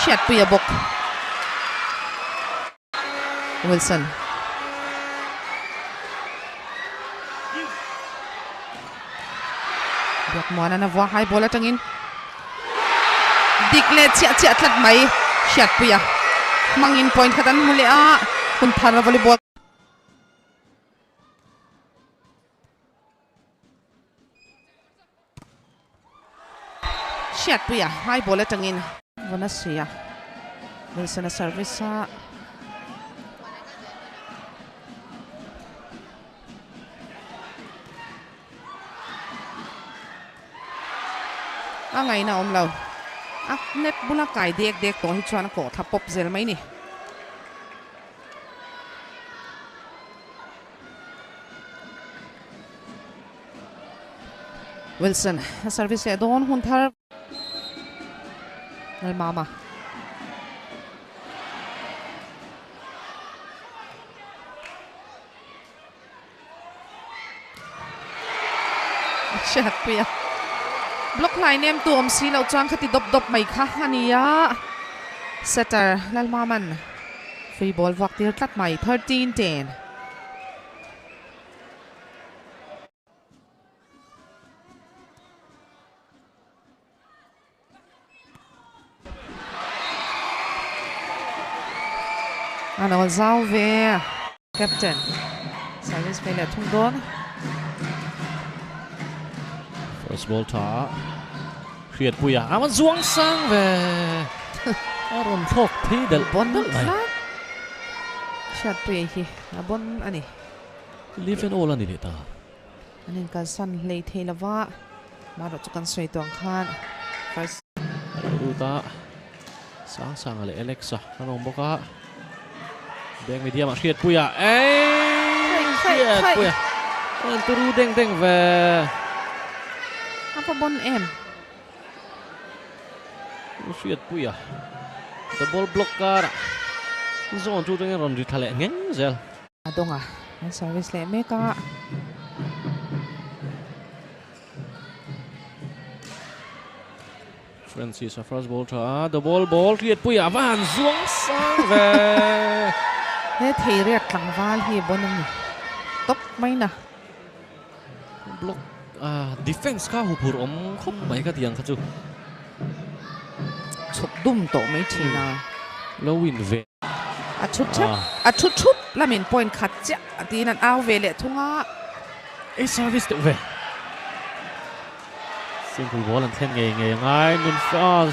Hriatpuia bawk. Wilson. Biakmuanan a vua high ball atangin dik leh chiah chiah tlat mai Hriatpuia hmangin point khat an hmu leh a, hun thar volleyball. Hriatpuia high ball atangin vawn a si a, Wilson a service a. A ngaihna a awm lo. A net bula kai dek dek tawh hi chuan a kawh thla pawp zel mai ni. Wilson a service leh dawn hun thar Lalmama Hriatpuia block hlai nem tu awm si loh chuan khati dawp dawp mai kha a ni a setter Lalmaman free ball vuak tir tlat mai 13-10. A lo zau ve captain service ve leh thung dawn. First ball tha Hriatpuia a va zuang sang ve a rawn thlawk phei delh Bon delh mai. tlat Hriatpuia hi a bon a ni. Live and all a ni leh ta. An inkalsan hlei thei lova, marawh chu kan sawi tawh ang khan first. A lo lut a, Sangsanga leh Alex-a an awm bawk a, Bank Medium-ah Hriatpuia, eii Hriatpuia, an turu deng deng ve. A va bon em? Hriatpuia, the ball block karah zawn chu atangin rawn ri thla leh ngheng zel. A dawng a, an service leh mek a. Francis a first ball tha a, the ball ball Hriatpuia a va han zuang sang ve. He thei riat tlangval hi bon a ni tawp mai na. Block a defense kha huphur awm khawp mai ka ti ang kha chu. Chhuk dum tawh mai thin a. Lo win ve. A thu thep, a thu thup lamin point khat chiah a tiin an au ve leh thung a. Ei service deuh ve. Simple ball an thlen ngei ngei angai nun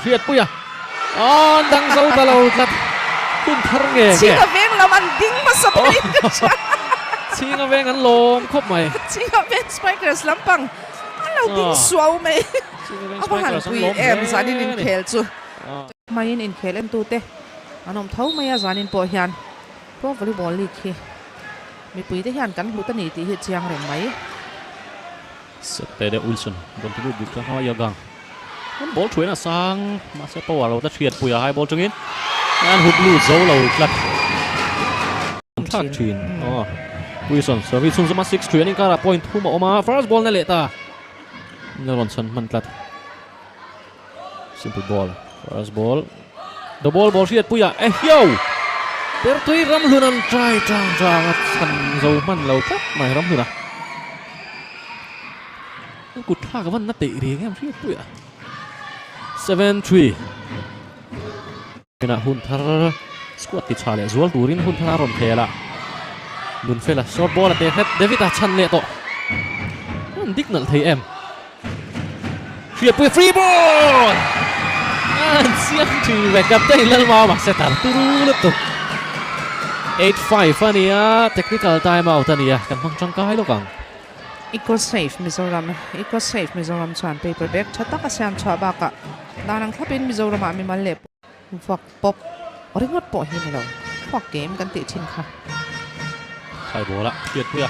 Hriatpui a. An dang zo ta lo tlat. Hun thar nge nge. Chhinga veng lam an ding hmasa phei ka hria. Chhinga veng an lawm khawp mai. Chhinga veng spikers lampang an lo ding suau mai. A va han pui em zanin inkhel chu. Hmaiin inkhel entute an awm tho mai a, zanin pawh hian Pro Volleyball League hi mipuite hian kan hlut a ni tih hi chiang reng mai. Sette deuh Wilson rawn ti lut bik ta a, Yagang an ball thuain a sang mahse power lo ta hriatpui a high ball chungin an hup lut zo lo tlat. An thlak thin aw Wilson service chhung zawma 6-3 an inkarah point thum a awm a, first ball na leh ta na rawn chhan hman tlat. Simple ball, first ball, the ball ball hriat puia e hiau! Pertui Ramhlun an try tang tang a chhan zo hman lo tlat mai Ramhlun a. An kut thlak a van na teih reng em hriat puia. 7-3. Tunah hun thar squad ti tha leh zual turin hun thar a rawn khel a. Nunfela short ball a pe hret David a chhan leh tawh. An dik nalh thei em. Hriatpuia free ball! An siam thin ve captain Lalmama setter turu lutuk. 8-5 a ni a, technical time out a ni a, kan hmang tangkai lawk ang. EcoSafe Mizoram EcoSafe Mizoram chuan paper bag tha tak a siam chhuah bakah dan ang thlapin Mizoramah mimal leh vuak pawp ringawt pawh hi ni lo, thluak kem kan tih thin kha. Khai ball a hriatpui a,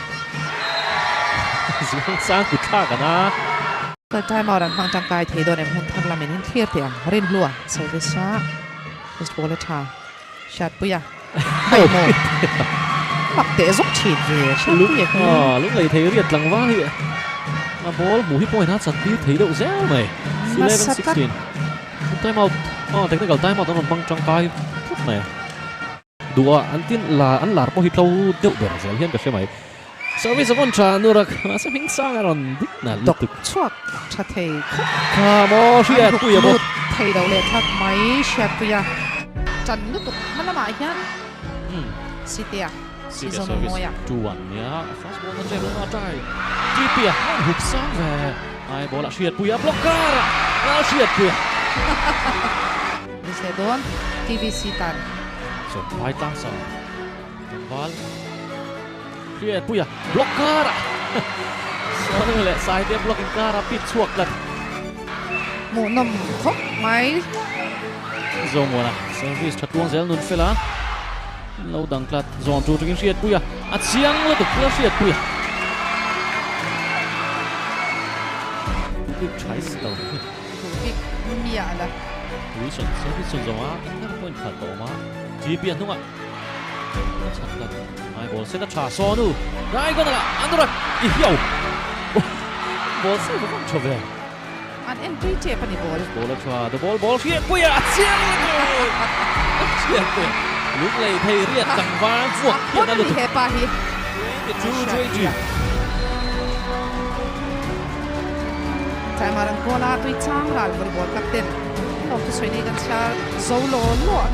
Zuang sang kut thlak an a. Time out an hmang tangkai thei dawn em hun thar lamin in thlir teh ang Rinhlua service a first ball a tha. Hriatpui a, hei maw mak teh zawk thin ve Hriatpui a hi. Lung lei thei riat tlangval hi a ball hmuh hi pawhin a chan tir thei deuh zel mai. Nasa tlat. Time out, oh technical time out an rawn hmang tangkai thut mai. Duh a an tin la an lar pawh hi tlo deuh ber zel hian ka hre mai. Service a vawn tha Nurak mahse hming sang a rawn dik nalh lutuk. Dawk chhuak tha thei khawp. Kha maw Hriatpuia bawk. An ruk lut thei lo leh thak mai Hriatpuia. Tan lutuk hma lamah hian Sitea season a mawi a. 2-1 nia fast ball na ṭep lama a try. TP-a an hup sang ve. Ai ball ah Hriatpuia block kar a Hriatpuia. Ni se dawn TVC tan. Chawhmai tlang sa tlangval Hriatpuia block kar a Sonu leh Saite block in kar a pit chhuak tlat. Hmuhnawm khawp mai. Zomuana service tha tuang zel nun fel a. Lo dang tlat zawn tur takin Hriatpuia a chiang lutuk la Hriatpuia. Bik tha si lo. Bik miah la. Wilson service chun zawng a engah point khat a awm a. GP a hnungah a chhan tlat. Ai ball set a tha Sonu. Diagonal ah Anurak i hiau. Ball set a vang tha ve. An en tui tep a ni ball. Ball a tha, the ball ball Hriatpuia a chiang lutuk. Hriatpuia lunglei thei riat tlangval vuak hian a lutuk. A he pa hi. 22 20. Chai maran kawl a tui chang ral volleyball captain. Lawm thu sawi nei kan chhiar zo law law.